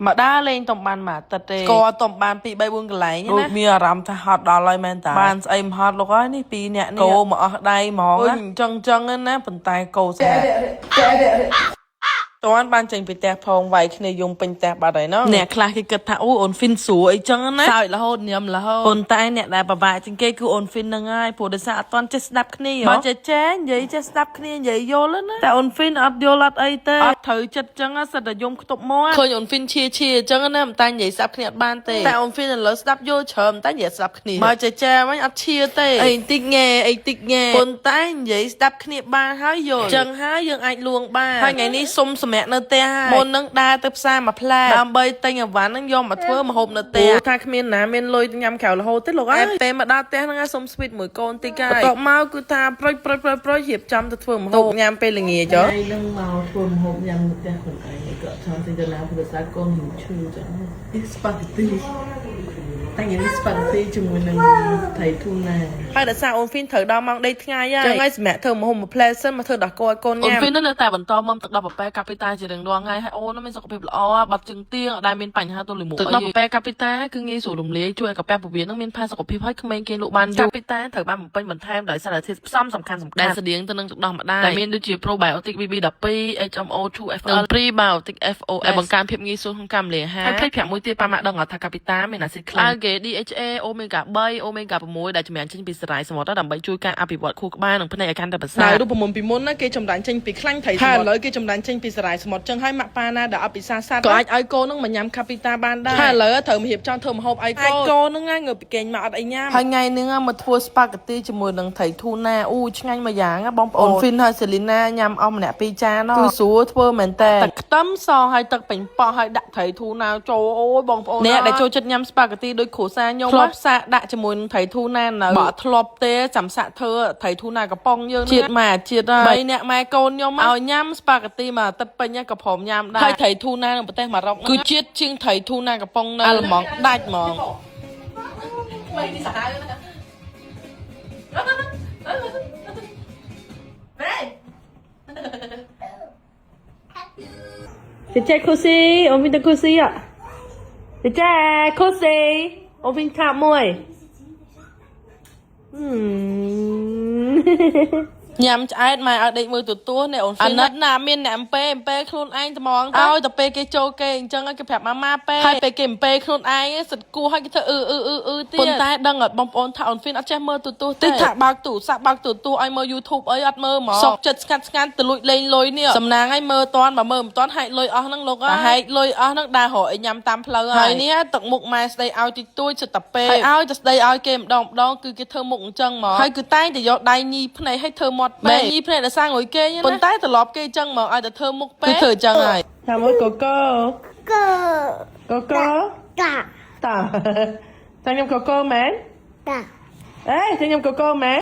មកដើរលេងតំបានមួយអាទិត្យទេស្គាល់តំបាន2 3 4កន្លែងណាដូចមានអារម្មណ៍ថាហត់ដល់ហើយមែនតាបានស្អីមិនហត់លោកហើយនេះពីរអ្នកនេះកោមកអស់ដៃហ្មងណាអញ្ចឹងចឹងណាប៉ុន្តែកោស្អាត តាន់បានចេញពីផ្ទះផងវាយគ្នាយំពេញផ្ទះបាត់ហើយណោះអ្នកខ្លះគេគិតថាអូអូនហ្វីនស្រួលអីចឹងណាសើចរហូតញ៉ាំរហូតប៉ុន្តែអ្នកដែលពិបាកជាងគេគឺអូនហ្វីនហ្នឹងហើយព្រោះដោយសារអត់ទាន់ចេះស្ដាប់គ្នាបើចេះចេះនិយាយចេះស្ដាប់គ្នានិយាយយល់ណាតែអូនហ្វីនអត់យល់អត់អីទេអត់ត្រូវចិត្តចឹងសិតតែយំខ្ទប់មាត់ឃើញអូនហ្វីនឈៀឈៀចឹងណាមិនតែនិយាយស្ដាប់គ្នាអត់បានទេតែអូនហ្វីនឥឡូវស្ដាប់យល់ច្រើនតែនិយាយស្ដាប់គ្នាបើចេះចេះវិញអត់ឈៀទេអីតិចងែអីតិចងែប៉ុន្តែនិយាយស្ដាប់គ្នាបានហើយយល់ចឹងហើយយើងអាចលួងបានហើយថ្ងៃនេះសុំសម្រាប់នៅផ្ទះហើយមុននឹងដើរទៅផ្សារមួយផ្លែដើម្បីទិញអវ៉ាន់ហ្នឹងយកមកធ្វើម្ហូបនៅផ្ទះថាគ្មានណាមានលុយញ៉ាំក្រៅរហូតទេលោកអើយពេលមកដល់ផ្ទះហ្នឹងសុំស្វីតមួយកូនតិចហើយបន្ទាប់មកគឺថាប្រុចប្រុចប្រុចប្រុចរៀបចំទៅធ្វើម្ហូបញ៉ាំពេលល្ងាចហ៎ ថ្ងៃនឹងមកធ្វើម្ហូបញ៉ាំនៅផ្ទះខ្លួនឯងក៏ចង់ទិញទៅណាព្រោះសារកូនយូរឈឺចឹងនេះស្ប៉ាហ្គាទីតែថ្ងៃនេះស្ប៉ាហ្គាទីជាមួយនឹងត្រីធូណា ហើយដោយសារអូនហ្វីនត្រូវដល់ម៉ោងដេកថ្ងៃហើយចឹងហើយសម្រាប់ធ្វើម្ហូបមួយផ្លែសិនមកធ្វើដោះគោឲ្យកូនញ៉ាំអូនហ្វីននៅតែបន្តមុំទឹកដោះប៉ាប៉ែកាពីតាជារៀងរាល់ថ្ងៃហើយអូនមានសុខភាពល្អបាត់ជើងទៀងអត់ដែលមានបញ្ហាទល់លាមកទឹកដោះប៉ាប៉ែកាពីតាគឺងាយស្រួលរំលាយជួយឲ្យកកាពះពោះវៀននឹងមានផាសុកភាពហើយក្មេងគេលក់បានយូរកាពីតាត្រូវបានបំពេញបន្ថែមដោយសារធាតុផ្សំសំខាន់សំខាន់ដែលស្តៀងទៅនឹងទឹកដោះម្ដាយដែលមានដូចជា probiotic BB12 HMO2FL និង prebiotic FOS ដែលបង្កើនភាពងាយស្រួលក្នុងការរំលាយអាហារហើយភ្លេចប្រាប់មួយទៀតប៉ាម៉ាក់ដឹងអត់ថាកាពីតាមានអាស៊ីតខ្លាំង Algae DHA Omega 3 Omega 6ដែលចម្រាញ់ចេញពីសារាយសមុទ្រដើម្បីជួយការអភិវឌ្ឍខួរក្បាលនិងភ្នែកឲ្យកាន់តែប្រសើរដោយរូបមន្តពីមុនណាគេចម្រាញ់ចេញពីខ្លាញ់ត្រីសមុទ្រហើយឥឡូវគេចម្រាញ់ចេញពីសារាយសមុទ្រចឹងហើយម៉ាក់ប៉ាណាដែលអត់ពិសាសត្វក៏អាចឲ្យកូននឹងមកញ៉ាំកាពីតាបានដែរហើយឥឡូវត្រូវមករៀបចំធ្វើម្ហូបឲ្យកូនកូននឹងងើបពីគេងមកអត់អីញ៉ាំហើយថ្ងៃនេះមកធ្វើស្ប៉ាហ្គាទីជាមួយនឹងត្រីធូណាអូឆ្ងាញ់មួយយ៉ាងបងប្អូនហ្វីនហើយសេលីណាញ៉ាំអស់ម្នាក់ពីរចានគឺស្រួលធ្វើមែនតើទឹកខ្ទឹមសហើយទឹកប៉េងប៉ោះហើយដាក់ត្រីធូណាចូលអូយបងប្អូនអ្នកដែលចូលចិត្តញ៉ាំស្ប៉ាហ្គាទីដូចគ្រួសារខ្ញុំធ្លាប់សាកដាក់ជាមួយនឹងត្រីធូណានៅបើអត់ធ្លាប់ទេចាំសាកធ្វើត្រីធូណាកំប៉ុងយើងជាតិម៉ែជាតិហើយបីអ្នកម៉ែកូនខ្ញុំឲ្យញ៉ាំស្ប៉ាហ្គាទីមួយអាទិត្យពេញក៏ព្រមញ៉ាំដែរហើយត្រីធូណានៅប្រទេសម៉ារ៉ុកគឺជាតិជាងត្រីធូណាកំប៉ុងនៅអាល្លឺម៉ង់ដាច់ហ្មង ក្មេងនេះសាហាវណា 姐姐哭西，我们的哭西啊！姐姐哭西，我们卡មួយញ៉ាំឆ្អែតម៉ែឲ្យដេកមើលទូទស្សន៍នេះអូនអាណិតណាមានអ្នកអំពេអំពេខ្លួនឯងត្មងឲ្យតែពេលគេចូលគេអញ្ចឹងឲ្យគេប្រាប់ម៉ាម៉ាពេហើយពេលគេអំពេខ្លួនឯងសិតគោះឲ្យគេធ្វើអឺអឺអឺអឺទៀតប៉ុន្តែដឹងអត់បងប្អូនថាអូនហ្វីនអត់ចេះមើលទូទស្សន៍ទេថាបើកទូរស័ព្ទបើកទូទស្សន៍ឲ្យមើល YouTube អីអត់មើលហ្មងសុកចិត្តស្ងាត់ស្ងាត់ទៅលួចលេងលុយនេះសំណាងឲ្យមើលតាន់បើមើលមិនតាន់ហែកលុយអស់ហ្នឹងលោកហើយហែកលុយអស់ហ្នឹងដើររកអីញ៉ាំតាមផ្លូវហើយនេះទឹកមុខម៉ែស្ដីឲ្យតិចតួចចិត្តតែពេកហើយឲ្យតែស្ដីឲ្យគេម្ដងម្ដងគឺគេធ្វើមុខអញ្ចឹងហ្មងហើយគឺតែងតែយកដៃញីភ្នែកឲ្យធ្វើមាត់ពេកញីភ្នែកដោយសារងុយគេណាប៉ុន្តែត្រឡប់គេអញ្ចឹងហ្មងឲ្យតែធ្វើមុខពេកគឺធ្វើអញ្ចឹងហើយថាមួយកូកូ ក កូកូ តា តាចាំខ្ញុំកូកូមែន តា អេចាំខ្ញុំកូកូមែន